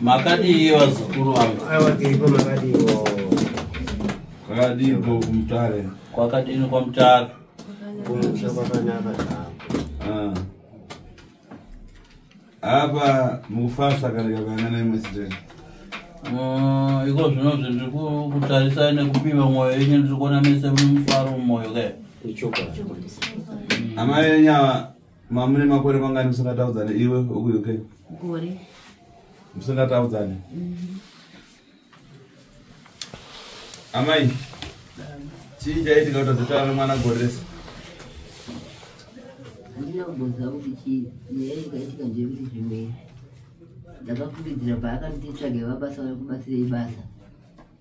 Makadii vazukuru vangu? Aiwa, tiripo, makadiwo? Kwakadiko kuMutare? Kwakadini kwaMutare? Kumusha kwakanaka zvako. Ah. Apa mukufasa kana kakangana imwesiteni? Iko zvinozvi ndiri kutarisai nekupima mwoyo yenyu, ndiri kuona mese mune mufaro mumwoyo ke. Ichokwadi. Amai venyava, mamune makore mangani musingataudzane iwe ukuUK? Gore. Musingataudzane? Amai, chii chaitika kuti azotaura nemwana gore rese? Handina kumboziva kuti chii. Nyaya ikaitika ndeyekuti zvimwe ndakafungidzira paakanditi tsvage vabasa vari kubatsirei basa.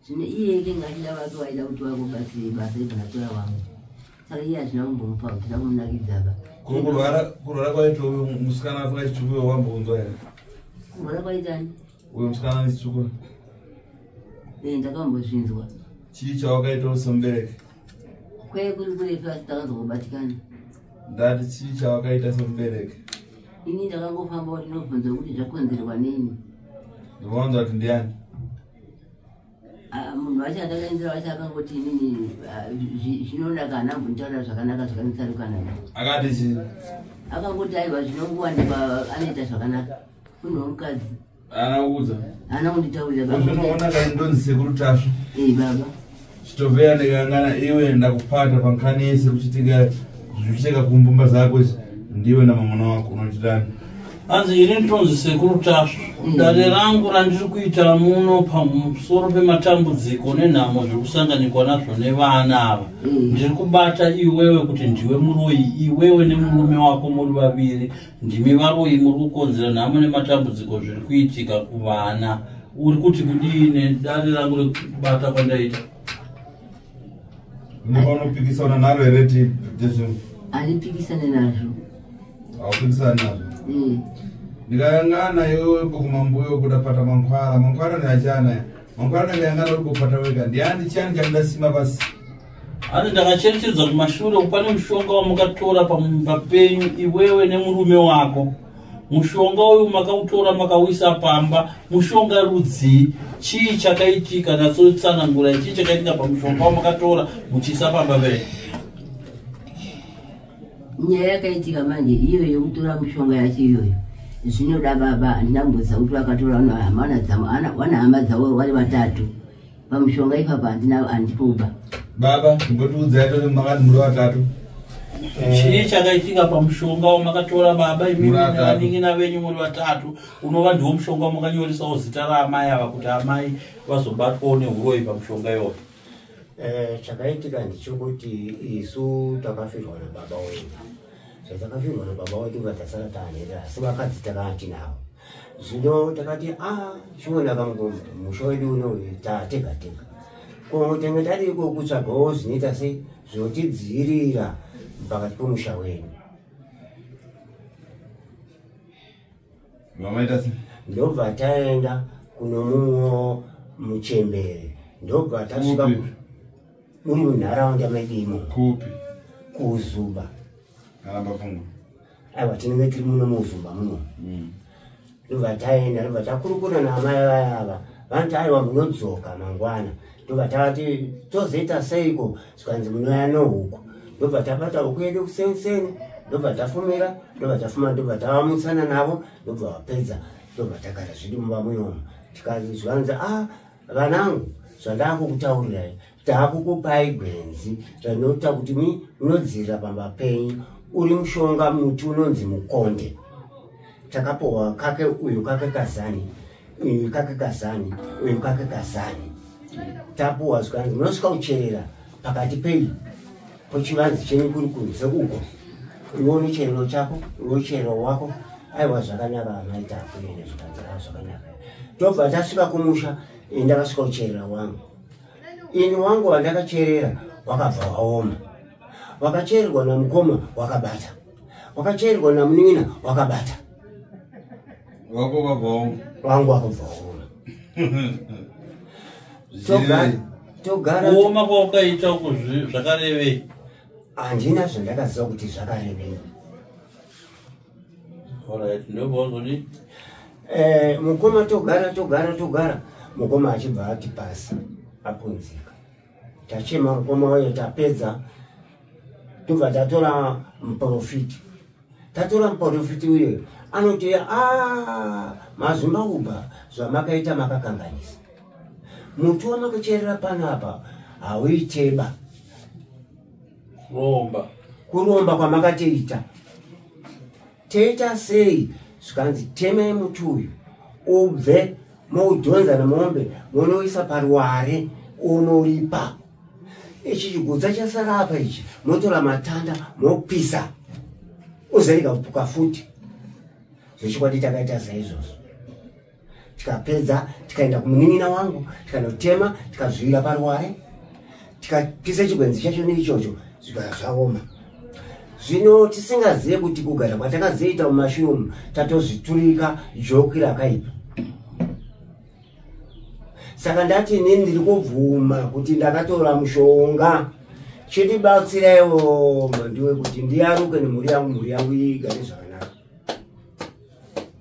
Zvino iye ikenge achida vake, waida kuti vakubatsirei basa, ibva ndatora wangu. Saka iye hazvina kumbomupa, hazvina kumunakidzaba. Kurwara kwaita uyu musikana afunga chitsvuku, wambonzwa here? Kurwara kwaitani? Uyu musikana nechitsvuku. Ndakambozvinzwa. Chii chawakaitawo semubereki? Kwaive kuri kurefu, asi takanzokubatikana. Ndati chii chawakaita semubereki? Ini ndakangofamba kuti ndinobvunza kuti zvakonzerwa neni. Ndikawanza kuti ndiani? Ah, munhu wacho andakaenzera wacho akangoti inini, ah, zvinonaka, haana kumbonditaurira zvakanaka zvakanitsarukana. Akati chii? Akangoti aiwa, zvinongowanikwa, anoita zvakanaka munhu womukadzi. Haana kuudza? Haana kunditaurira, baba. Zvinoona kani, ndonzi Sekuru Tasvu. Ei baba. Chitovheya ndikangana iwe ndakupata pankani yese kuchitika zvichitika kumbumba zako izvi, ndiwe namamwana wako unochitani? Hanzi ini ndinonzi Sekuru Tasvu. Dare rangu randiri kuita muno pamusoro pematambudziko nenhamo zviri kusanganikwa nazvo nevana ava, ndiri kubata iwewe kuti ndiwe muroyi. Iwewe nemurume wako muri vaviri ndimi varoyi, muri kukonzera nhamo nematambudziko zviri kuitika kuvana. Uri kuti kudii nedare rangu rekubata kwandaita? Unopikisana naro here ti zvinhu? Handipikisane nazvo. Haupikisani nazvo? Eh. Ndikayangana iwewe kumambuyo kuda pata mankwara mankwara neachana mankwara, ndikayangana uri kupata wega, ndiani chiani chandasima pasi? Hanzi ndakacherechedza kumashure pane mushonga wamukatora pamumba penyu iwewe nemurume wako. Mushonga uyu makautora makauisa pamba, mushonga rudzii? Chii chakaitika? Natsotsanangura, chii chakaitika pamushonga wamakatora muchiisa pamba penyu? Nyaya yakaitika manje iyoyo yekutora mushonga yacho iyoyo, zvinoda baba, handina kumboziva kuti vakatora wana hama dzavo vari vatatu pamushonga ipapa. Handina, handipoba. Baba, ngotiudzai toti makati muri vatatu. Chii chakaitika pamushonga wamakatora baba, imimi Muri vatatu. nevanin'ina venyu muri vatatu, unova ndiwo mushonga wamakanyorisawo zita raamai ava kuti amai vazobatwawo neuroyi pamushonga iwoyo? Chakaitika ndechekuti isu takafirwa nababa wedu. Zvatakafirwa nababa wedu, vatasara tanhera, asi vakadzi takanga tinavo. Zvino takati a chionaka musha wedu uno tatega tega, ko tenge tadiko kutsvagawo zvinoita sei zvinotidzivirira pakati pomusha wedu. Vamaita sei? Ndobva taenda kuno mumwewo muchembere, ndobva tasvika. Kupi? Muri munharaunda medu imomo. Kupi? Kuzuba. Aramba pfungwa. Aiwa, tinenge tiri muno muZumba muno. Ndobva taenda, ndobva takurukura naamai vaya ava, vanoti aiwa, munodzoka mangwana. Ndobva tavati tozoita seiko? Zvikanzi munouya nohuku. Ndobva tabata huku yedu kuseniseni, ndobva tafumira, ndobva tafuma, ndobva tavamutsana navo, ndobva vapedza, ndobva tagara zvedu mumba munomu. Tikazi zvanzi, a vanangu, zvandakukutaurirai, taakukupai gwenzi rinoita kuti munodzivirira pamba penyu, uri mushonga, muti unonzi mukonde. Takapohwa kake, uyu kake kazani, uyu kake kazani, uyu kake kazani. Tapuwa, zvikanzi munosvika kucherera pakati pei pochivanzi chenyu kuri kunze uko, iwe une cherero chako, iwe cherero wako. Aiwa, zvakanaka, maita kuenda. Zvikanzi a zvakanaka. Tobva tasvika kumusha. Ini ndakasvika kucherera wangu, ini wangu wandakacherera wakabva waoma. Wakachererwa namukoma wakabata, wakachererwa namunin'ina wakabata. Wako wakabva waoma? Wangu wakabva waoma. Togara. Kuoma kwaukaita uku zvakarevei? Handina zvandakaziva kuti zvakarevei. Alright, ndobva wazodii? Mukoma togara togara togara, mukoma achibva ati pasi apunzika. Tachema mukoma wayo, tapedza tobva tatora muprofiti. Tatora muprofiti uye anoti, a mazimbaubva zvamakaita makakanganisa, muti wamakacherera panapa hauiteba Kuromba. Kuromba kwamakatoita. Toita sei? Zvikanzi temai muti uyu ubve, moudhonza nemombe, munoisa paruware, unoripa. Ichi chigutsa chasara apa ichi, motora matanda mopisa, uzorega kupuka futi. Zvechokwadi takaita saizvozvo. Tikapedza tikaenda kumunin'ina wangu, tikanotema, tikazviyira paruware, tikapisa chigwenzi chacho neichocho, zvikava zvaoma. Zvino tisingazive kuti kugara kwatakazoita mumashure umu tatozviturika joki rakaipa. Saka ndati inini ndiri kubvuma kuti ndakatora mushonga, chitibatsiraiwo mandiwe kuti ndiyaruke nemhuri yangu, mhuri yangu igare zvakanaka.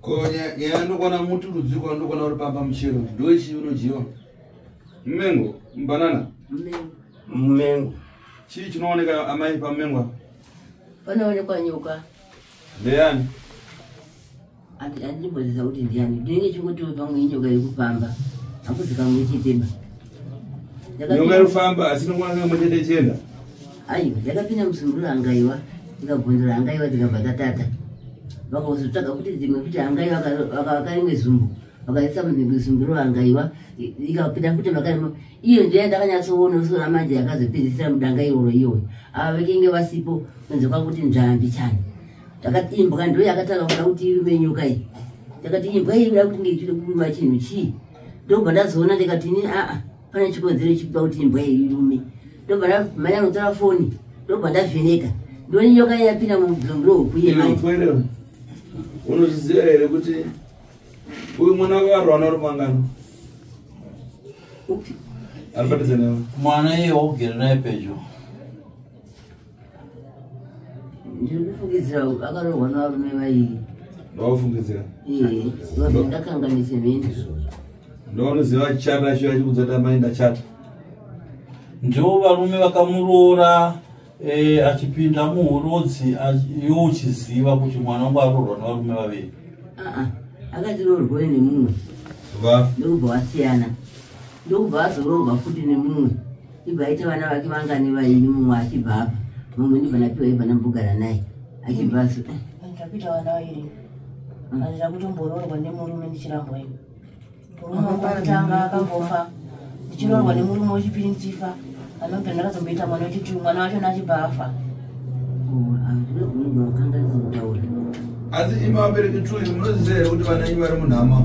Ko nyaya ndokwana muti rudziko ndokwana uri pamba muchero ndoichi unodyiwa mumengo, mubanana? Mumengo. Chii chinooneka amai pamumengo apa? Panoonekwa nyoka. Ndeyani? Andimboziva kuti ndiani, ndinenge chingoti pamwe inyoka iri kufamba, hakuzi kamwe cheteba. Nyoka iri kufamba asi inokwana kamwe chete ichienda? Aiwa, yakapinda muzumburu hangaiwa, ikabvunzura hangaiwa, tikabva tatata vakazotsvaga kuti dzimwe kuti hangaiwa vakavaka rimwe zumbu, vakaisa muzumburu hangaiwa, ikapinda futi makarimo. Iyo ndiyo ndakanyatsoona usora manje yakazopedzisira mudanga iroro iyoyo. Ava vekenge vasipo kunze kwakuti nzvambi chani. Takati imbwa ndo yakatanga kuda kuti irume nyoka iyi. Takati imbwa iyi kuda kuti nge ichida kuruma chinhu chii, ndobva ndazoona ndikati ini aa pane chikonzero chikupa kuti imbwa iyi irume. Ndobva ndamhanya kutora foni, ndobva ndavheneka, ndione nyoka iyi yapinda mubvumbi rohuku iye manje. Unozviziva here kuti uyu mwana wakarwa norumangano ari padhuze newe? Mwana iye wogere naye pedyo. Ndiri kufungidzira akarohwa nevarume vairi. Ndowakufungidzira? Ee, ndakanganise mheni. Ndounoziva chata acho achikudza kuti amai ndachata? Ndivo varume vakamuroora achipinda muhurodzi, iwe uchiziva kuti mwana wangu aroorwa nevarume vaviri? Aa, akatiroorwe nemumwe ndokubva wasiyana, ndokubva azoroorwa futi nemumwe, ibva aita vana vake vangani vairi, mumwe achibva apa, mumwe ndibva ndapiwa, ibva ndambogara naye achibva azo. Ndakuita vana vairi, handina kutomboroorwa nemurume ndichirambwa ini. Murume wekutanga akambofa, ndichiroorwa nemurume wechipiri ndichifa, anobva ndakazomboita mwana wechitatu, mwana wacho achibva afa. Kanganisa kutaura. Asi imi vabereki tuyu munoziva here kuti vana venyu vari munhama?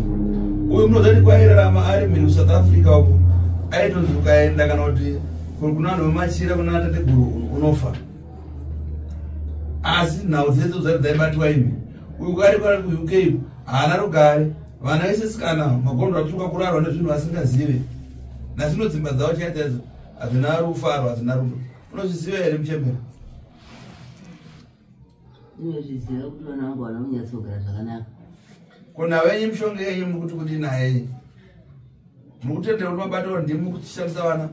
Uyu munoziva kuti kwairarama ari mhiri kuSouth Africa uko aitonzi ukaenda kana kuti kuri kuna vanhu vemachira kuna tateguru unofa, asi nhau dzese dzati dzaibatiwa imi. Uyu kari kwari kuUK haana rugare, vana vesesikana magondo atuka kurarwa nezvinhu vasingazive, nasino dzimba dzavo chaidzo chaidzo hazvina rufaro, hazvina rudo. Unozviziva here muchembera? Ndinozviziva kuti vana vangu vana kunyatsogara zvakanaka. Kuna venyu mishonga yenyu muri kuti kudini nayenyu? Muri kutendera kuti mabato ndimi kuchishandisa vana?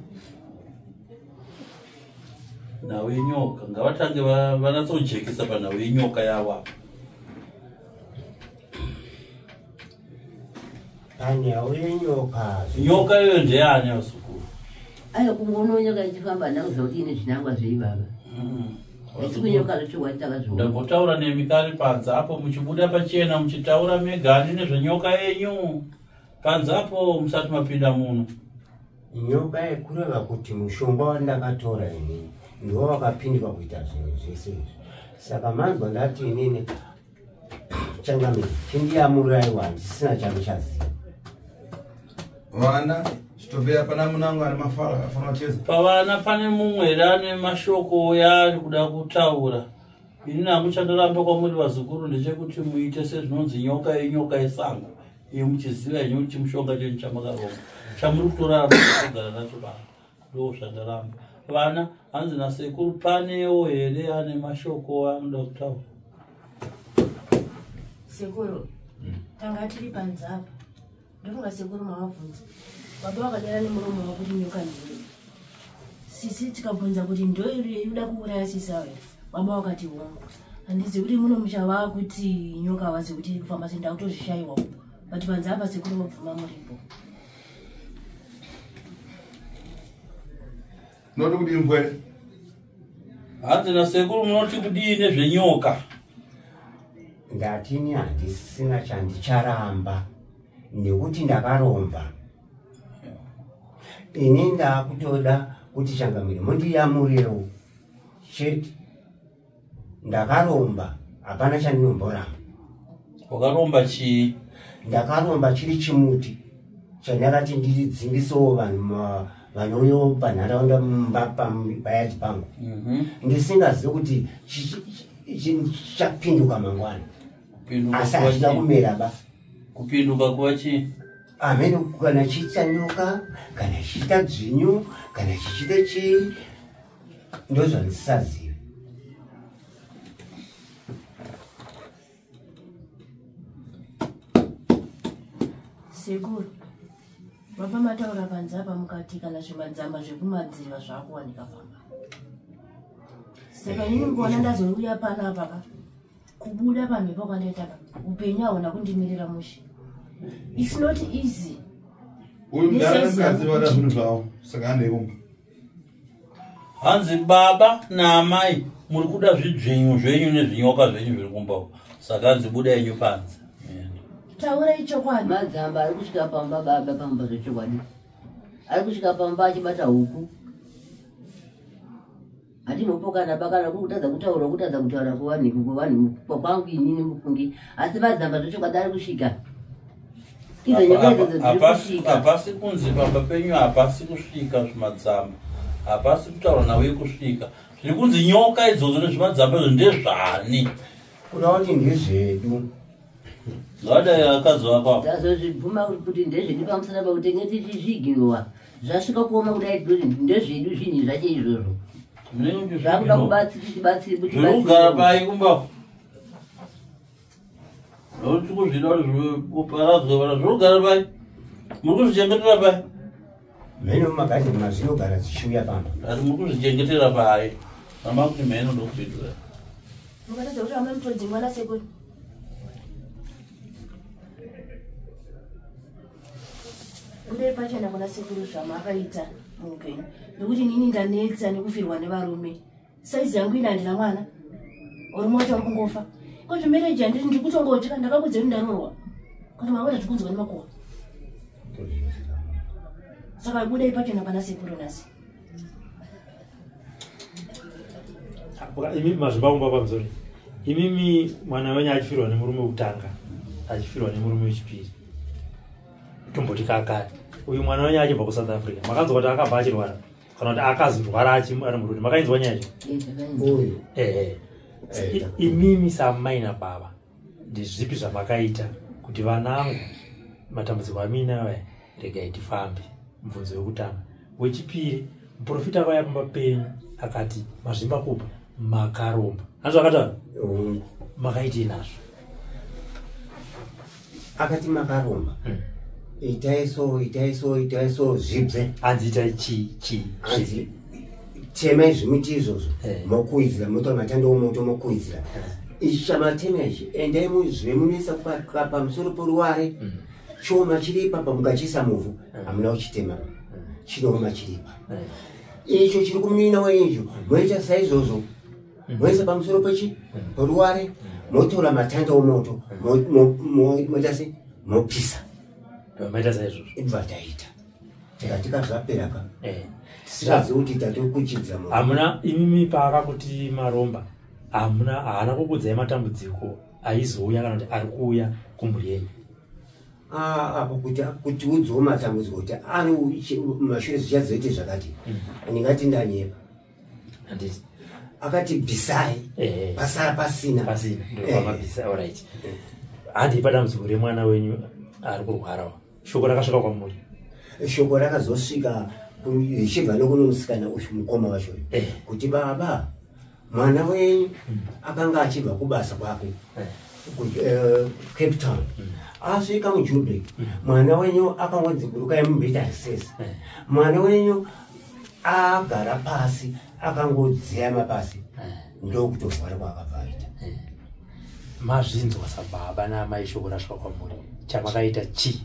Nhau yenyoka ngavatange vanyatsojekesa panhau yenyoka yavo apa. Panhau yenyoka. Nyoka iyoyo ndeyani, vazukuru? Aiwa, kungoona nyoka ichifamba handina kuziva kuti ine zvinangwa zvei baba, asi kunyoka zvechokwadi takazviona. Ndambotaura nemi kari panze apo, muchibuda pachena muchitaura megani nezvenyoka yenyu panze apo musati mapinda muno. Nyoka yekureva kuti mushonga wandakatora inini ndiwo wakapindwa kuita zvinhu zvese izvi. Saka manzwa ndati inini changamire chindiyamuraiwa, handisina chandichaziva. Vana chitobveya pana munango ane mafaro afanira kucheza. Pavana pane mumwe here ane mashoko yaari kuda kutaura? Ini nangu chandoramba kwamuri vazukuru ndechekuti muite sezvinonzi nyoka yenyoka yesango, iye muchiziva henyu kuti chimushonga chenyu chamakaronga chamuri kutorarama kugara nacho pano. Ndo zvandaramba. Vana, hanzi nasekuru panewo here ane mashoko anoda kutaura? Sekuru. Tanga tiri panze apa, ndofunga sekuru mavabvunza. Baba vakadara nemuromo wavo kuti nyoka ndiyo. Sisi tikabvunza kuti ndoida kuuraya sisi avo here, baba vakati hongu. Handizivi kuti muno musha vakuti nyoka havazivi kuti iri kufamba sei, ndakutozvishayiwawo, but panze apa sekuru vabvuma muripo. Noti kudii mpwere? Hanzi nasekuru munoti kudii nezvenyoka? Ndatini handisina chandicharamba nekuti ndakaromba. Ini ndakutoda kuti changamire mundiyamurewo chete. Ndakaromba, hapana chandinomboramba. Wakaromba chii? Ndakaromba chiri chimuti chandakati ndidzingisewo vanhu vanouya panharaunda mumba payadhi pangu, ndisingazivi kuti chichapinduka mangwana. Kupinduka Asi kuva hachina chii? kumera ba. Kupinduka kuva chii? Amene kana chiita nyoka, kana chiita dzvinyu, kana chichiita chii, ndozvandisazivi. Sekuru, baba mataura panze apa mukati kana zvimadzamba zvekumadziva zvakuwanika pamba. Saka inini mukuona ndazouya panapa ka, kubuda pamhepo kwandaita ka, upenyu hauna kundimirira mushe. It's not easy. Uyu mudhara This is nemukadzi vada zvinhu zvavo, saka handei kumba. Hanzi baba naamai muri kuda zvidzvinyu zvenyu nezvinyoka zvenyu zviri kumba uko, saka hanzi buda yenyu panze. Taurai chokwadi. Madzamba ari kusvika pamba baba, pamba zvechokwadi. Ari kusvika pamba achibata huku. Hatimhopokana bakana kutadza kutaura, kutadza kutaura kuvanhu, kuvanhu kwangu inini mufungi. Asi madzamba zvechokwadi ari kusvika. Idzo nyoka idzodzo dziri kusvika. Hapasi kunzi pamba penyu hapasi kusvika zvimadzamba, hapasi kutaura nawo yekusvika. Zviri kunzi nyoka idzodzo nezvimadzamba izvo ndezvani? Kuda kuti ndezvedu. Zvadai akadzi vako apa. Tazozvibvuma kuti ndezvedu pamusana pakuti tinge tichizvigiwa. Zvasvika kuoma kudai kuti ndezvedu zvinhu zvacho izvozvo. Munenge Zvakuda muchizvigiwa. kubatsira, kuti Zviri kugara tibatsire. pai kumba? Nokuti kuzvida kuti zviparadzwe pana zviri kugara pai? Muri kuzvichengetera pai? Mheno mumagadheni mazvinogara zvichiuya pamba. Asi muri kuzvichengetera pai? Mama kuti mheno ndokupindura. Mukatadza kuti hamuna mutodzi mwana sekuru. Budai pachena kuna sekuru zvamakaita muupenyu, nekuti inini ndanetsa nekufirwa nevarume. Saizi yangu ine handina mwana, urume wacho uri kungofa. Ko zvemereji handiti ndiri kutongotya, ndakakudza kuti ndarorwa kuti mangwana tiri kunzwa nemakuhwa. Saka budai pachena pana sekuru nhasi. Imimi mazvimba kumba pamusoro. Imimi mwana wenyu achifirwa nemurume wekutanga, achifirwa nemurume wechipiri. Tomboti kakare. Uyu mwana wenyu achibva kuSouth Africa. Makanzwa kuti akabva achirwara kana kuti akazorwara ari murume. Makainzwa nyaya yacho? Uyu. Imimi samai nababa, ndezvipi zvamakaita kuti vanangu matambudziko amuinayo aya regai tifambe? Mubvunzo wekutanga. Wechipiri, muprofita akauya pamba penyu akati mazvimba kupa makaromba. Hanzvo akataura? Makaitei nazvo? Akati makaromba. Itai so, itai so, itai so, zvibve. Hanzi itai chi, chi, Hanzi temai zvimiti izvozvo, mokuidzira, motora matanda omoto mokuidzira. Ichi chamatema ichi, endai muzve munoisa pamusoro poruware. Chioma chiri ipapa, mukachiisa muvhu, hamuna kuchitema. Chinooma chiri ipapa. Icho chiri kumunin'ina wenyu icho, moita saizvozvo. Moisa pamusoro pechi, poruware, motora matanda omoto, moita se, mopisa. Maita saizvozvo. Ibva taita. Tikatika zvapera ka. Tisingazivi kuti tatokuchidza moto. Hamuna imimi paakakuti maromba, hamuna, haana kukudzai matambudziko aizouya kana kuti ari kuuya kumhuri yenyu. Apo kuti udzewo matambudziko kuti ari mashure zvichazoite zvakati. Ndingati ndanyepa. Handiti. Akati bvisai. Pasara pasina. Pasina. Ndokwamabvisa. All right. Handi padambudziko remwana wenyu ari kurwarawo. Shoko rakasvika kwamuri. Shoko rakazosvika richibva nokuno musikana uyu mukoma wacho uyu. Kuti baba, mwana wenyu akanga achibva kubasa kwake. Cape Town. Asvika muJubek, mwana wenyu akangonzi burukai mubhedha risesi. Mwana wenyu agara pasi, akangodziyama pasi, ndokutorwara kwaakabva aita. Mazvinzwa sababa naamai, shoko rasvika kwamuri, chamakaita chii?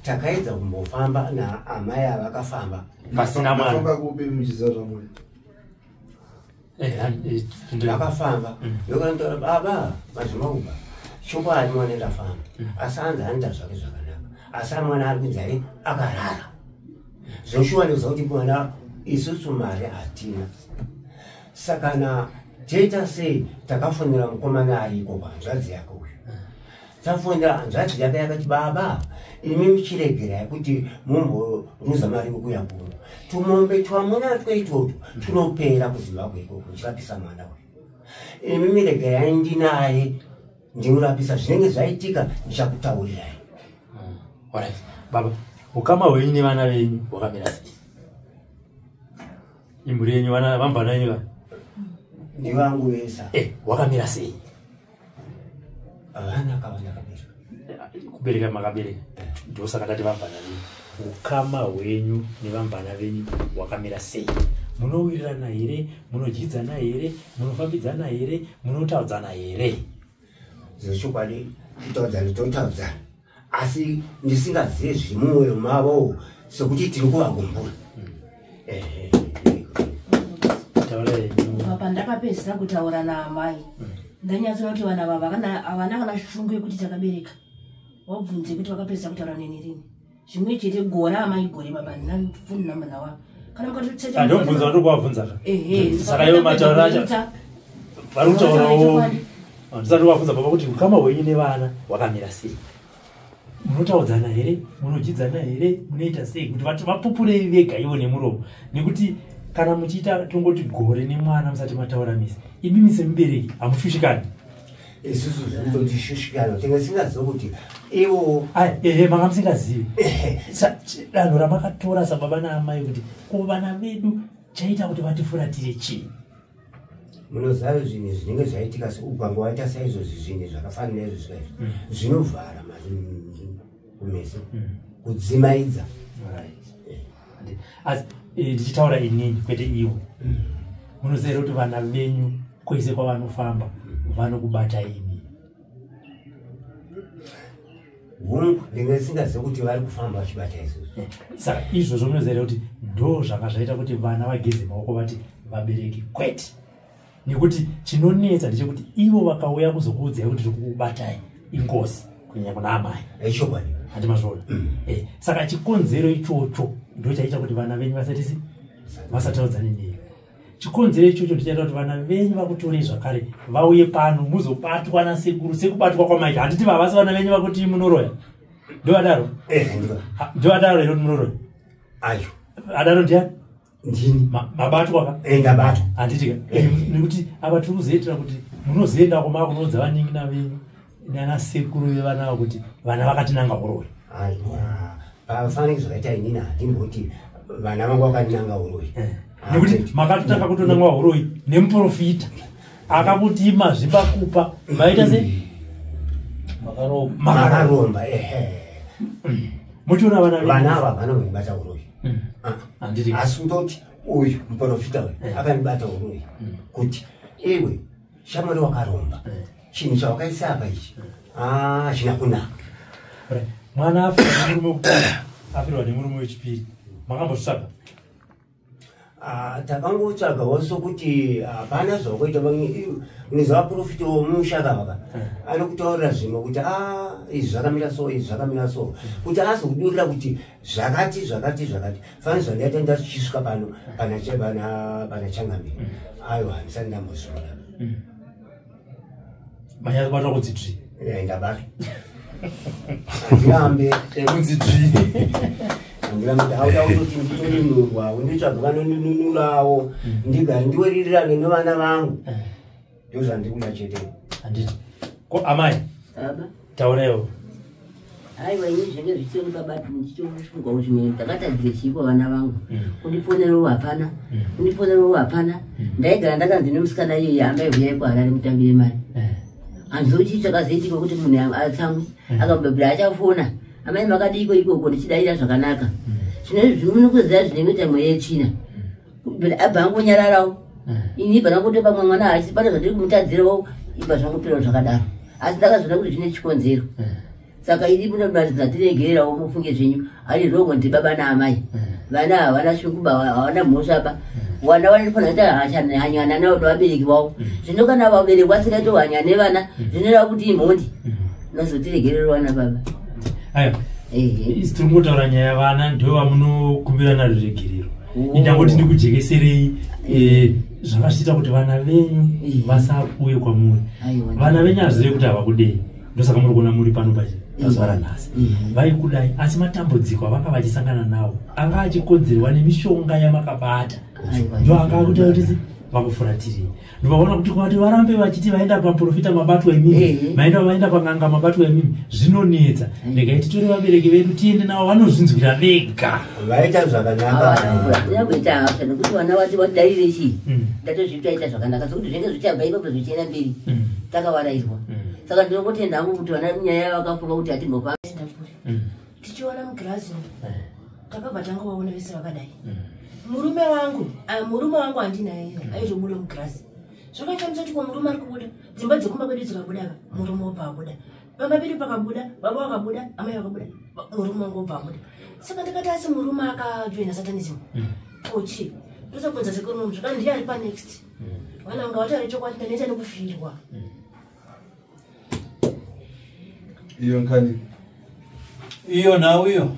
Takaedza kumbofamba naamai avakafamba. Pasina mwana. Mafamba kupi muchiziva zvamuri? Vakafamba, ndokantaura baba mazvimakuba chokwadi, mwana ndafamba, asi anzi anoita zvake zvakanaka, asi mwana ari kunzi ai akarara. Zvoshuwa ndikuziva kuti mwana isusu mari hatina, saka na toita sei? Takafonera mukomana ariko hanzvadzi yake uyu. Tafonera hanzvadzi yake, yakati, "Baba, imi muchiregerai kuti mumboruza mari yekuuya kuno, tumombe twamunatwo itwotwo tunopera kuZimbabwe ikoko ndichirapisa mwana uyu. Imi miregerai ndinaye ndimurapisa, zvinenge zvaitika ndichakutaurirai." Alright. Baba, ukama hwenyu nevana venyu hwakamira sei? Imhuri yenyu, vana vambana venyu va? Ndivangu vesa. Hwakamira sei? Vana kava ndakabereka. Kubereka makabereka, ndosaka ndati vambana venyu. Ukama hwenyu nevambana venyu hwakamira sei? Munowirirana here? Munodyidzana here? Munofambidzana here? Munotaudzana here? Zvechokwadi, kutaudzana totaudzana, asi ndisingazivi zviri mumwoyo mavo, sekuti tiri kuvagumbura. Ehe. Taura henyu. Kubva pandakapedzisa kutaura naamai, ndanyatsoona kuti vana vava havana kana shungu yekuti takabereka. Wabvunze kuti vakapedzisa kutaura neni rini? Zvimwe chete gore amai, gore baba, handina foni namba nawa. Kana mukatoteta. Andobvunza, ndokuvabvunza ka. Ehe. Saka ivo matauro acho vari kutaurawo, ndisati wabvunza baba kuti ukama hwenyu nevana hwakamira sei? Munotaudzana here? Munodyidzana here? Munoita sei kuti vati vapupurei vega ivo nemuromo? Nekuti kana muchiita tongoti gore nemwana musati mataura misi, imimi semubereki hamushushikani? Isusu zvinototishushikana, tinge singazivi kuti ivo. Ai, ehe, manga musingazivi. Danho ramakatora sababa naamai kuti ko vana vedu chaita kuti vatifuratire chii? Munoziva zvinhu zvinenge zvaitika, ukange waita saizvozvi, zvinhu zvakafanana izvo zvikaizvi zvinovhara kumeso, kudzimaidza. Right. Asi ndichitaura inini kwete ivo, munoziva here kuti vana venyu kwese kwavanofamba vanokubata imi? Hungu, ndinge ndisingazivi kuti vari kufamba vachibata isusu. Saka izvozvo munoziva here kuti ndo zvanga zvaita kuti vana vageze maoko vati vabereki kwete? Nekuti chinonetsa ndechekuti ivo vakauya kuzokuudzai kuti tiri kukubatai, ingozi, kunyanya kuna amai. Ichokwadi. Handi mazviona? Saka chikonzero ichocho ndo chaita kuti vana venyu vasatisi vasataudzane nevi. Chikonzero ichocho ndichaita kuti vana venyu vakutorei zvakare vauye pano muzobatwa nasekuru sekubatwa kwamaita. Handiti vavasi vana venyu vakuti munoroya? Ndovadaro? Ndovadaro here kuti munoroya? Ayo. Adaro ndiani? Ndini. Mabatwa ka? Ndabatwa. Handiti ka? Nekuti apa tiri kuzoitira kuti munozoenda kumakunoudza vanin'ina venyu nanasekuru vevana ava kuti vana vakatinanga uroyi. Aiwa, pafaniki zvakaita inini handimboti vana vangu vakandinanga uroyi. Nekuti makatotanga kutonangwa uroyi nemuprofita akakuti mazvimbakupa maita sei? Makaromba. Makaromba, ehe. Muchiona vana venyu. Vana ava vanongondibata uroyi. Handiti? Asi kutoti uyu muprofita uyu akandibata uroyi kuti iwe shamwari wakaromba, chinhu chawakaisa apa ichi hachina kunaka. Right. Mwana afirwa nemurume wekutanga, afirwa nemurume wechipiri, makambotsvaga? Ah, takangotsvagawo sokuti hapana zvakuita. Unoziva profita womushaka vaka anokutaurira zvimwe kuti a izvi zvakamira so, izvi zvakamira so, kuti azokudurira kuti zvakati zvakati zvakati. Fani zvandaita ndachisvika pano pana changamire, aiwa, handisati ndambozviona. Manyatsobatwa kunzi dzvi? Ndabatwa, handirambe. Kunzi dzvi. Handirambe, ndauda kutoti nditonunurwawo, nditsvaga vanondinunurawo, ndigare ndiwiririrane nevana vangu, ndo zvandiri kuda chete. Handiti ko amai? Baba. Tauraiwo. Aiwa, ini zvinenge zvichitori baba, ndichitofungawo zvimwe ndakatadzire chii vana vangu. Kundifonerawo hapana, kundifonerawo hapana. Ndaigara ndakanzi nemusikana iyeye, "Amai, huyai kuHarare mutambire mari." Handizivi chii chakazoitika kuti munhu atsamwe. Akambobvira achafona, amai makadiko ikoko, ndichidaira zvakanaka. Zvino izvi munokuziva zvinenge mweya yetsvina. Abva angonyararawo. Ini ibva ndangoti pamwe mwana haasi pane zvandiri kumutadzirawo, ibva zvangoperawo zvakadaro. Asi ndakazoona kuti zvine chikonzero. Saka ini munobatidza tiregererawo, mufunge zvenyu. Ari rongo ndibaba naamai. Vana havana shungu, havana mhosva pa. Vana vanofanira kuita hanyana nevabereki vavo. Zvino kana vabereki vasingaiti hanya nevana, zvinoreva kuti imhondi. Nazotiregererawo vana baba. Aiwa. Ehe. Isi tiri kungotaura nyaya vana ndo vamunokumbirana ruregerero. Oh. Indangoti ndikujekeserei zvanga zvichiita kuti vana venyu vasauye kwamuri. Aiwa. Vana venyu hazive kuti havakudei, ndosaka muri kuona muri pano pachi pazuva ranhasi. Vaikudai, asi matambudziko avanga vachisangana nawo anga achikonzerwa nemishonga yamakabata. Aiwa. Ndo anga akuita kuti vakufuratirei. Ndovaona kuti kuti varambe vachiti vaenda paprofita mabatwa imimi, vaenda vaenda pang'anga mabatwa imimi, zvinonetsa. Regai titore vabereki vedu tiende navo vanozvinzwira vega. Vaita zvakanaka. Kuita hasha nekuti vana vati vatidarire chii, ndatozvitaita zvakanaka sokuti zvinenge zvichabva ipapo zvichienda mberi. Takavarairwa. Saka ndinongotenda hangu kuti vana nyaya vakafunga kuti hatimbofa. Enda kure. Tichiona mugirazi umu, takabva tangovaona vese vakadai. Murume wangu, murume wangu handinaye, aitobuda mugirazi. Zvakashamisa kuti ko murume ari kubuda, dzimba dzekumba kwedu dzikabuda ka, murume wobva abuda. Pamba pedu pakabuda, baba vakabuda, amai vakabuda, murume wangu wobva abuda. Saka ndakati asi murume akajoina satanism. Kochi, ndozobvunza sekuru munhu zvakati ndiye ari panext. Vana vanga vataure chokwadi, ndaneta nekufirwa. Iyo nkani. Iyo nhau iyo.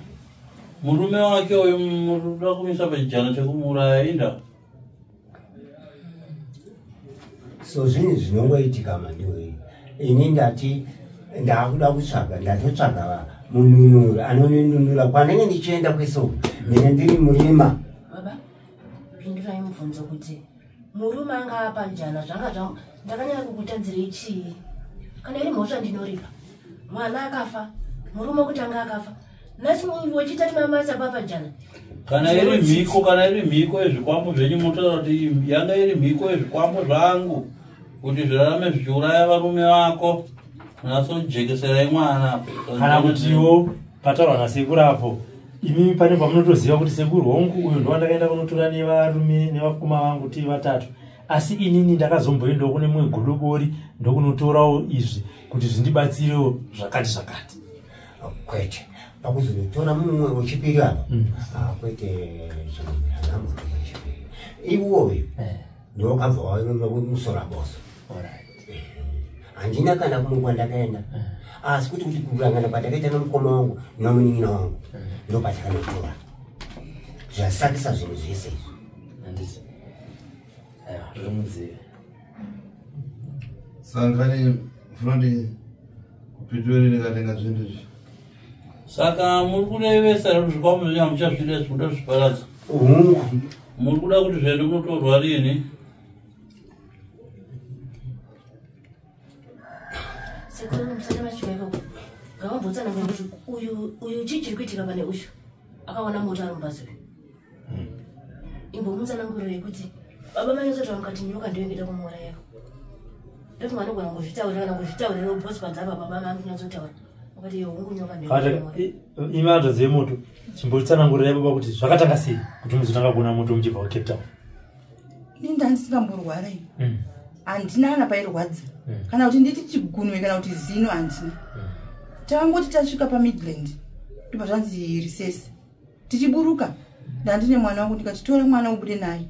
Murume wake uyu muruda kumisa pachijana chekumuuraya inda. So zvinhu zvinongoitika mandiwe. Ini ndati ndakuda kutsvaga, ndatotsvaga mununuri anonunura kwanenge ndichienda kwese uku. Ndine ndiri murima. Baba, pindurai mubvunzo kuti murume anga apanjana zvanga zva ndakanyanya kukutadzirei chii? Kana iri mhosva ndinoripa. Mwana akafa, murume wekutanga akafa. Nhasi wechitatu mamasa papanjana. Kana iri mhiko, kana iri mhiko yezvikwambo zvenyu, motaura kuti yanga iri mhiko yezvikwambo zvangu kuti zvirarame zvichiuraya varume vako. Munatsojekeserai mwana. Kana kutiwo pataurwa nasekuru apo, imimi pane pamunotoziva kuti sekuru hongu uyu ndowandakaenda kunotora nevarume nevakoma vangu tiri vatatu, asi inini ndakazomboendawo kune mumwe godobori ndokunotorawo izvi kuti zvindibatsirewo zvakati zvakati. Kwete, pakuzonotora mumwe wechipiri apa. Ah, kwete, zvakanambotora wechipiri iwoyo ndokabva wamusora boso. Handina kana kumwe kwandakaenda, asi kuti kurangana kwandakaita nomukoma wangu nomunin'ina wangu ndopatakanotora zvasakisa zvinhu zvese izvi. Handiti. Aiwa, riri munzeve. Sangani funondi kupitori ndikatenga zvinhu izvi. Saka muri kurevesa here kuti zvikwambo zvenyu hamuchazvida, zvikuda kuzviparadza? Hungu. Muri kuda kuti zviende kunotorwa rini? Sekuru, musati masvika ikoko, ngavambotsanangura kuti uyu uyu chii chiri kuitika pane uyu akaona moto ari mubhazi uyu. Imbomutsanangurire kuti baba manyatsotaura mukati nyoka ndiyo ingida kumuuraya. Ndofunga anogona kuzvitaurira kana kuzvitaurira bhosi panze apa baba makunyatsotaura. Wakati iyo hungu nyoka ndiyo ingida kumuuraya. Imi hanzvadzi yemoto, chimbotsanangurirai baba kuti zvakatanga sei kuti muzotanga kuona moto muchibva kuCape Town. Ini ndandisingamborwara ini. Handina kana pairwadza, kana kuti nditi chigunwe kana kuti zino, handina. Takangoti tasvika paMidland, ndobva zvanzi recess. Tichiburuka ndandine mwana wangu, ndikati tora mwana ubude naye,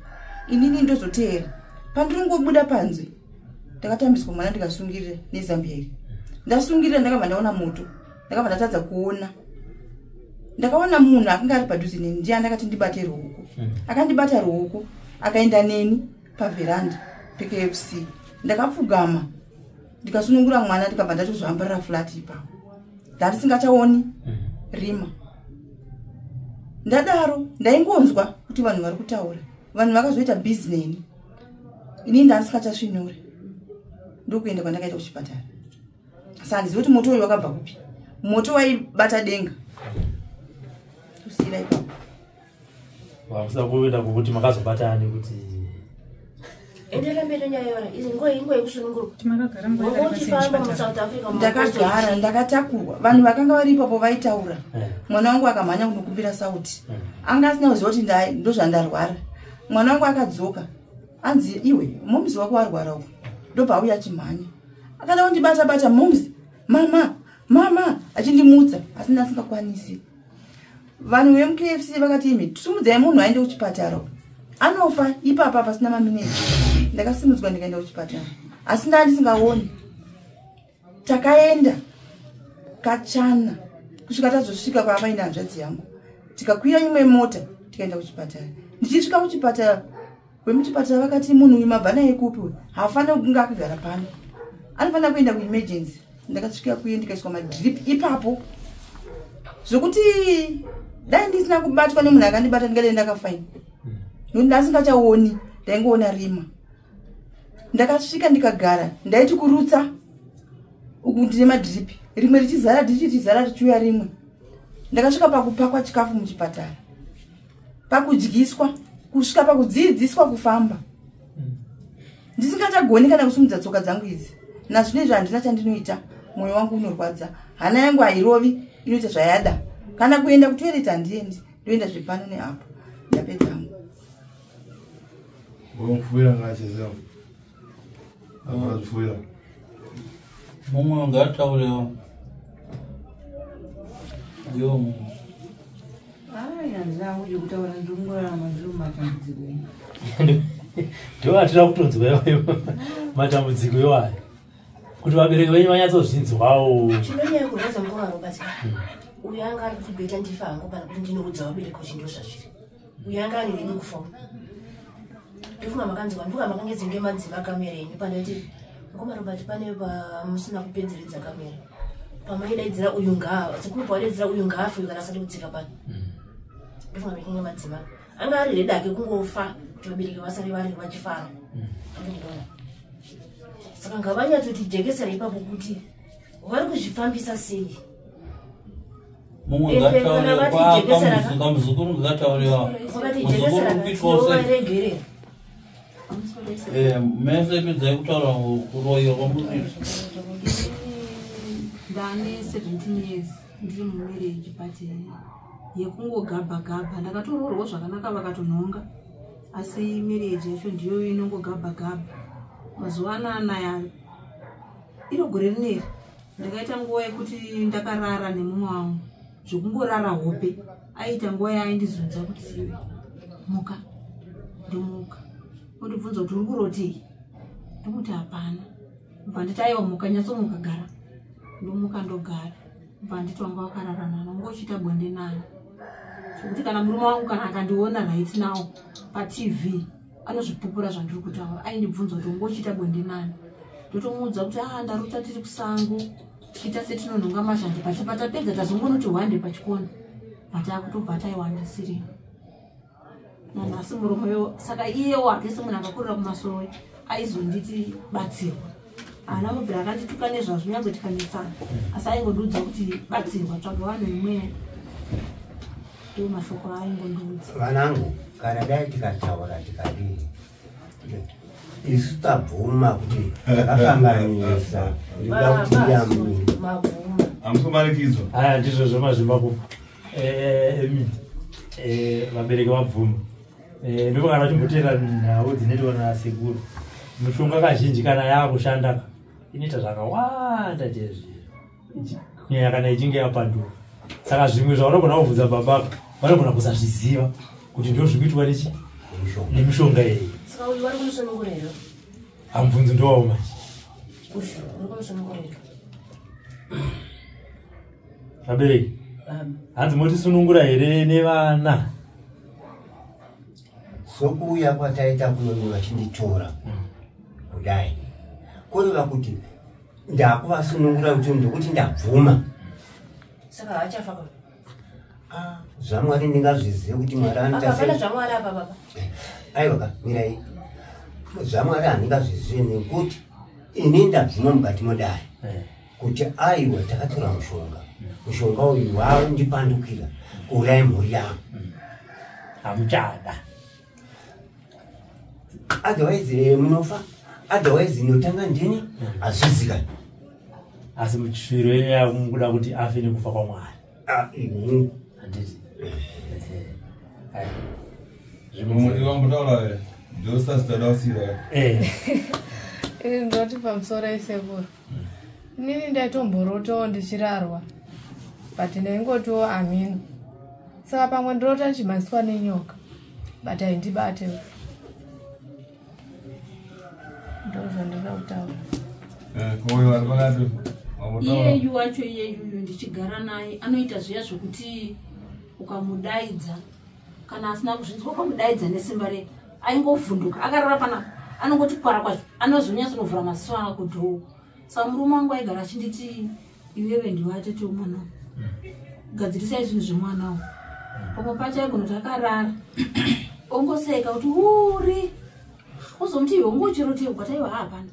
inini ndozoteera. Pandiringobuda panze ndakatambiswa mwana, ndikasungirira nezambia iri. Ndasungirira ndakabva ndaona moto, ndakabva ndatadza kuona. Ndakaona munhu akanga ari padhuze neni, ndiye andakati ndibate ruoko. Akandibata ruoko akaenda neni pavheranda peKFC. Ndakapfugama ndikasunungura mwana, ndikabva ndatozvambarira flat ipapo. Ndandisingachaoni rima. Ndadaro ndaingonzwa kuti vanhu vari kutaura. Vanhu vakazoita bhizi neni, inini ndandisingachasvinure, ndokuenda kwandakaita kuchipatara. Saka handizivi kuti moto uyu wakabva kupi. Moto waibata denga, tosiyira ipapo. Wakusa kuenda kukuti makazobatani kuti Enderera mberi nenyaya yora. Izi nguva inguva yekusunungurwa. Makagara nguva Wanga yakareba sei uchifamba muchipatara? muSouth Africa Ndakagara ndakatakurwa. Vanhu vakanga vari ipapo vaitaura. Mwana wangu akamhanya kunokumbira sauti, anga asina kuziva kuti ndozvandarwara. Mwana wangu akadzoka, anzi, "Iwe, mumzi wako warwara uku." Ndobva auya achimhanya, akada kundibata bata, "Mumzi, mama, mama," achindimutsa, asi ndasingakwanisi. Vanhu vemuKFC vakati, "Imi, sumudzai munhu aende kuchipatara, anofa ipapa pasina mamineti." Ndakasimudzwa ndikaenda kuchipatara, asi ndaa ndisingaoni. Takaenda kachana kusvika tazosvika kwaavaina hanzvadzi yangu, tikakwira imwe mota tikaenda kuchipatara. Ndichisvika kuchipatara, vemuchipatara vakati, "Munhu uyu mabva naye kupi uyu? Haafaniri kunge akagara pano, anofanira kuenda kuemergency." Ndakasvika kuye ndikaiswa madrip ipapo, zvokuti dai ndisina kubatwa nemunhu akandibata, ndingadai ndakafaini, nokuti ndasingachaoni, ndaingoona rima. Ndakasvika ndikagara, ndaiti kurutsa uku ndine madhiripi, rimwe richizara, dhiripi richizara, richiuya rimwe. Ndakasvika pakupakwa chikafu muchipatara, pakudyiswa, kusvika pakudzidziswa kufamba, ndisingachagoni kana kusimudza tsoka dzangu idzi. Nazvinezvi handina chandinoita. Mwoyo wangu unorwadza, hana yangu hairovi, inoita zvayada. Kana kuenda kutoilet handiendi, ndoenda zvepano neapo. Ndapedzangu. Wamfuira ngachezera. Akazvifuira. Mumwe ungataurewo yo mumwe. Ai, handina kuja kutaura, ndiri kungorarama, ndiri mumatambudziko ino. Ndo atira kutonzwa iwayo matambudziko iwayo, kuti vabereki venyu vanyatsozvinzwawo. Chinonyanya kurwadza, mukoma Robert, uyu anga ari kuti, "Better ndifa hangu pana kuti ndinoudza vabereki kuti ndo zvazviri." Uyu anga ari reni kufa. Ndofunga makanzwa, ndofunga makange dzinge madzima kamera yenyu pandaiti, mukoma Robert, pane pamusina kupedzeredza kamera, pamaidaidzira uyu ngaa sekuru, pawadaidzira uyu ngaafe uyu kana asati kudzika pano. Ndofunga makange madzima. Anga ari ready ake kungofa kuti vabereki vasare vari vachifara. Andinoona saka ngavanyatsotijekesera ipapo kuti vari kuzvifambisa sei. Mumwe Ende kana ngataurewo. vati jekesera Kamuzukuru ngataurewa. Vakati Muzukuru jekesera kuitwawo sei? tinovaregerera. Mese pedzai kutaura kuroyiwa kwamurikuita. Ndane 17 years ndiri mumarriage, but yekungogabha gabha. Ndakatoroorwa zvakanaka, vakatonhonga, asi marriage yacho ndiyo inongogabha gabha. Mazuva anaya, iro gore rineri, ndakaita nguva yekuti ndakarara nemumwe wangu, zvekungorara hope. Aiita nguva yaaindizunza kuti, "Iwe, muka." Ndomuka, ondibvunza kuti, "Uri kurotei?" Ndomuti, "Hapana." Bva nditi, "Aiwa, muka, nyatsomuka, gara." Ndomuka, ndogara. Bva nditi, "Wanga wakarara nani? Wanga uchiita bonde nani?" Zvekuti kana murume wangu kana akandiona right now paTV, anozvipupura zvandiri kutaura. Aindibvunza kuti, "Wanga uchiita bonde nani?" Ndotomuudza kuti, "A, ndarota tiri kusango, tichiita setinonhonga mazhanje. Patapedza tazongonoti hwande pachikona, patakutobva taiwandisirimo nanhasi." Murume yo saka iyewo hake semunhu akakurira kumasowe, aizonditi, "Batsirwa." Haana mubvira akandituka nezvazvo, nyangwe tikanetsana, asi aingondiudza kuti, "Batsirwa, tsvaga vanhu vemweya." Ndo mashoko aaingondiudza. Vanangu, kana dai tikataura tikadii, isu tabvuma kuti takakanganisa, ndinoda kuti ndiyamune. Mabvuma. Hamukumanikidzwa. Aya, ndizvo zvemazvimbakupa. Emi vabereki vabvuma. Ndipo kana vachimboteera nhau dzinoitwa nasekuru, mishonga kazhinji kana yaakushanda ka, inoita zvakawanda chezviro, kunyanya kana ichinge yapanduka. Saka zvimwe zvaunogona kubvunza baba, vanogona kusazviziva kuti ndo zviri kuitwa nechi nemishonga iyi. Saka uyu vari kumusunungura here? Hamubvunzi ndowawo manje. Uyu uri kumusunungura here? Vabereki, hanzi motisunungura here nevana? Sokuuya kwataita kunoni vachinditora kudai, kureva kuti ndakuvasunungura, kuti ndokuti ndabvuma. Saka haachafa ka? ZvaMwari ndingazvizive kuti Mwari anoita Apa pana sei. zvaMwari apa, baba. Aiwa ka, mirai. ZvaMwari handingazvizive, nekuti ini ndabvuma mukati modai kuti aiwa, takatora mushonga, mushonga uyu waundipandukira kuuraya mhuri yangu. Hamuchada. Otherwise munofa, otherwise inotanga ndini, hazvizikani. Asi mushwiro yenyu yamukuda kuti afe nekufa kwaMwari. Handiti? Iwambotaura here? Ndosasitoda kusira. Ini ndoti pamusoro isekuru, inini ndaitomborotawo ndichirarwa, but ndaingotiwo amino. Saka pamwe ndinota ndichimhanyiswa nenyoka, but haindibate. Ndo zvandinoda kutaura. Uyo ari pakati wambotaura. Iyeyu wacho, iyeyuyu ndichigara naye, anoita zviya zvokuti ukamudaidza, kana asina kuzvinzwa, ukamudaidza nesimba re aingovhunduka akarara panapa, anongoti kwara kwazvo, anozonyatsonovhura maziso ako dhoo. Saka murume wangu aigara achinditi, iwewe ndiwe atete womwana uyu, gadzirisai zvinhu zvemwana uyu. Pamwe pacho aigona kuti akarara ongoseka kuti uri uzomuti iwe ungochirotewo, but aiwa, hapana.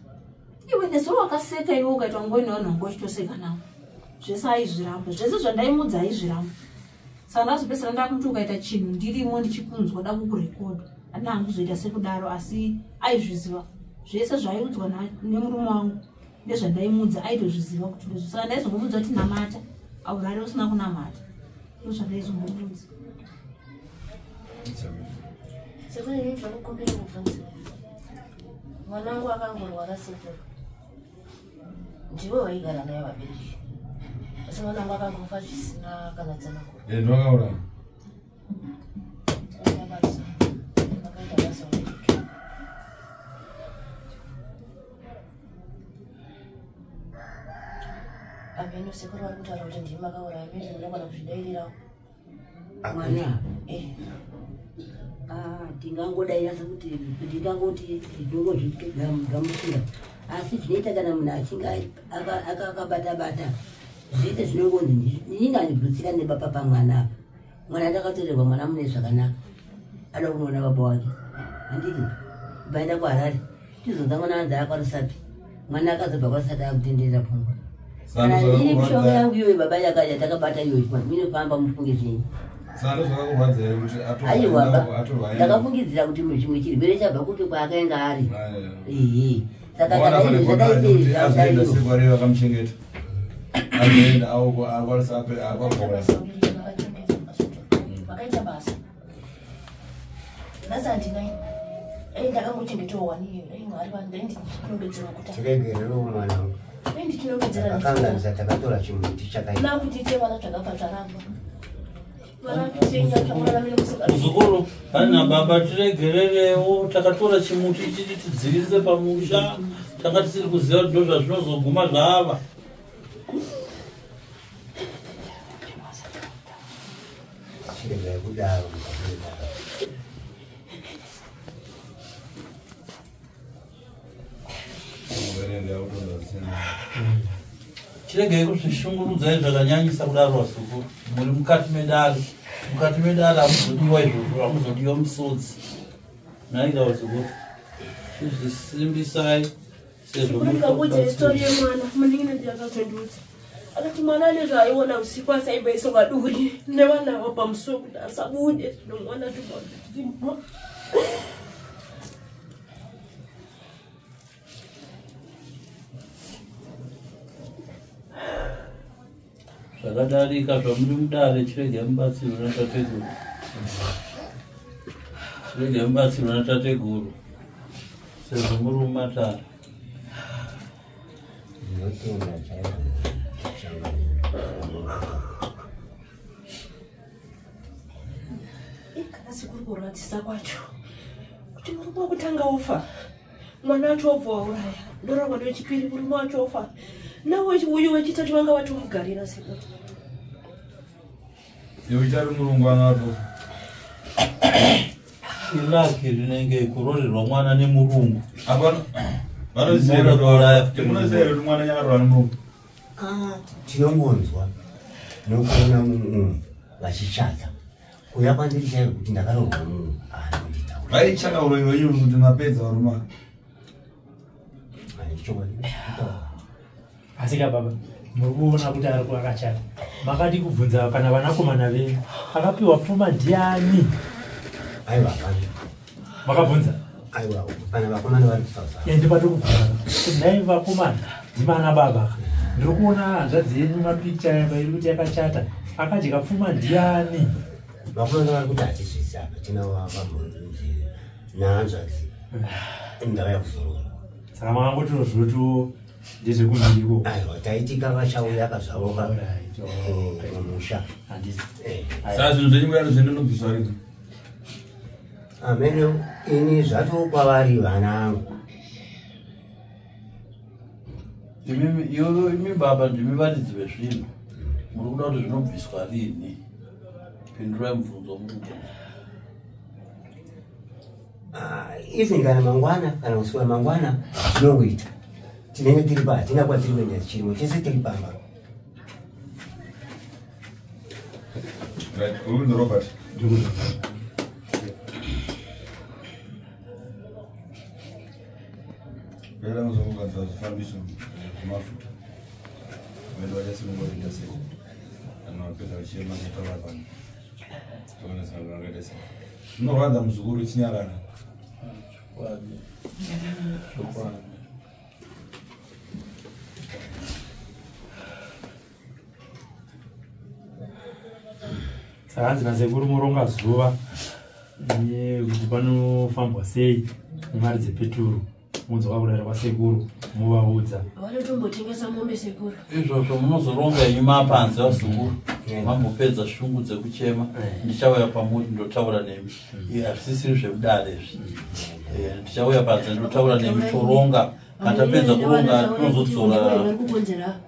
Iwe nezuro wakaseka, iwe ukaita ngoini, vanhu vanga uchitoseka navo. Zvese aizviramba, zvese zvandaimudza aizviramba. Saka ndazopedzisira ndakuti ukaita chinhu ndirimo ndichikunzwa, da kukurekodha, handina hangu kuzoita sekudaro. Asi aizviziva zvese zvaiudzwa nemurume wangu ndezvandaimudza, aitozviziva kuti ndozvo. Saka ndaizongomudza kuti namata, aurare usina kunamata, ndozvandaizongomudza. Sekuru, ini ndinokumbira mubvunzo. Mwana wangu akangorwara, sekuru. Ndiwe waigara naye vabereki, asi mwana wangu akangofa zvisina kana tsananguro. Ndwakaura. Vakaita basa, vakaita basa vabereki. Ameno sekuru vari kutaura kuti ndimi makauraya, maybe munogona kuzvidairirawo. Mwana? Eh. Ah, tingangodaira sekuti ndingangoti ndingozvigamuchira, asi zvinoita kana munhu achinge akabata bata zvese zvinongonzi inini handigutsika nebaba pamwana apa. Mwana ndakatorerwa mwana mune zvakanaka, ada kunoona baba wake, handiti? Baenda kuHarare, tizonza mwana anzi akwaRusapi. Mwana akazobva kwaRusapi akutenderera pfungwa. Kana iri mishonga yangu iyoyo baba yatakabata iyoyo, minofamba, mufunge zvenyu. Sando zvakakurwadza here kuti Aiwa ba, atorwa? ndakafungidzira kuti chimwe chirwere chabva kupi kwaakaenga ari. Ehe, saka Waona kana pane izvi kuti zvadai azoenda sei? sekwareva vakamuchengeta, azoenda auko akwaRusape akwagora. Vakaita basa nhasi handinai, ei ndakangochengetawo wani iyo. Dai Mwari vanhu, dai ndichinongedzerwa kuti Tiregererewo mwana wangu. Dai ndichinongedzera. Takakanganisa, takatora chimuti chakaita. Nakuti ite mwana zvakabva zvaramba. Mwana kutenga zvamuramira kusinga. Muzukuru, pana baba, tiregererewo. Takatora chimuti ichiti tidzivirise pamusha, tanga tisiri kuziva kuti ndo zvazvinozoguma zvava. Chiregai kudaro, mukadaro. Chiregai kuzvishungurudzai zvakanyanyisa kudaro, vazukuru. Muri mukati medare, mukati medare hamuzodiwa izvozvo, hamuzodiwa misodzi. Nhaika vazukuru, chizvisimbisai sezvo muri Ndikakuudza histori pakubatsirwa. yemwana, munin'ina ndiye akazondiudza. Akati mwana ane zvaaiona usiku, asaimboiswa duri nevana ava pamusuwo kuti asabude. Zvino mwana tumwa. Zvakadarika, zvamuri mudare, chiregai mubatsirwe natateguru, chiregai mubatsirwe natateguru sezvo muri mumatare. Ndinotenda chaizvo. Kana sekuru, kurwadzisa kwacho kuti murume wekutanga wofa, mwana wacho wobva wauraya, ndorangwa newechipiri, murume wacho wofa, nawe uyu wechitatu vanga vatomugarira, sekuru. Iwe murungu anga atofa. Ilaki rinenge kurorerwa mwana nemurungu. Apana. Munoda kuuraya futi. Munoziva here kuti mwana nyakarora nemurungu? Tinongonzwa nokuona munhu vachichata. Kuya kwandiri chaiko kuti ndakarorwa munhu anonditaura. Vaitsvaka uroyi hwenyu kuti mapedza varume. Chokwadi. Asi ka baba, muri kuona kuti ari akachata, makadi kubvunza kana vanakomana venyu akapiwa pfuma ndiani? Aiwa, hapana. Makabvunza? Aiwa, pana vakomana vari kuSouth Africa. Ndibate kubvunza kuti nhai vakomana, ndimana baba, ndiri kuona hanzvadzi yenyu mapikicha yamba iri kuti yakachata, akadya pfuma ndiani? Vakomana vari kuti hatizvisi apa, tina vambonzi nahanzvadzi ndauya kuzororwa. Saka makangotozvotiwo ndezvekumhiriko? Aiwa, taitika vachauya kazvavo ka mumusha. Handiti. Saka zvinhu zvenyu muyano zvendinobviswa rini? Amene, ini zvatoo kwavari vana angu. Imimi, iwe, imi baba, ndimi varidzi vezvinhu. Muri kuda kuti zvinobviswa rini? Pindurai mubvunzo wamuri kubvunza. Even kana mangwana kana kuswera mangwana zvinongoita, tinenge tiri pa, hatina kwatiri kuenda, chirimo chese tiri pamba. Right, uri kunzi Robert. Kuenda kuzokugadzira zvifambiso zvemafuta. Vaenda vachasununguka sei? Kana vapedza vachiema kutaura pano. Toona saka vakaita sei. Zvinorwadza muzukuru, chinyarara. Chokwadi, chokwadi. Saka hanzi nasekuru muronga zuva kuti panofambwa sei nemari dzepeturu, mudzoka kudare kwasekuru muvaudza. Vanotombotengesa mombe, sekuru. Izvozvo munozoronga henyu mapanze, vazukuru. Mambopedza shungu dzekuchema, ndichauya pamuri ndotaura nemi. Hazvisisiri zvekudare izvi. Ndichauya panze ndotaura nemi, toronga. Kana tapedza kuronga, tinozodzora. Vari kukonzera.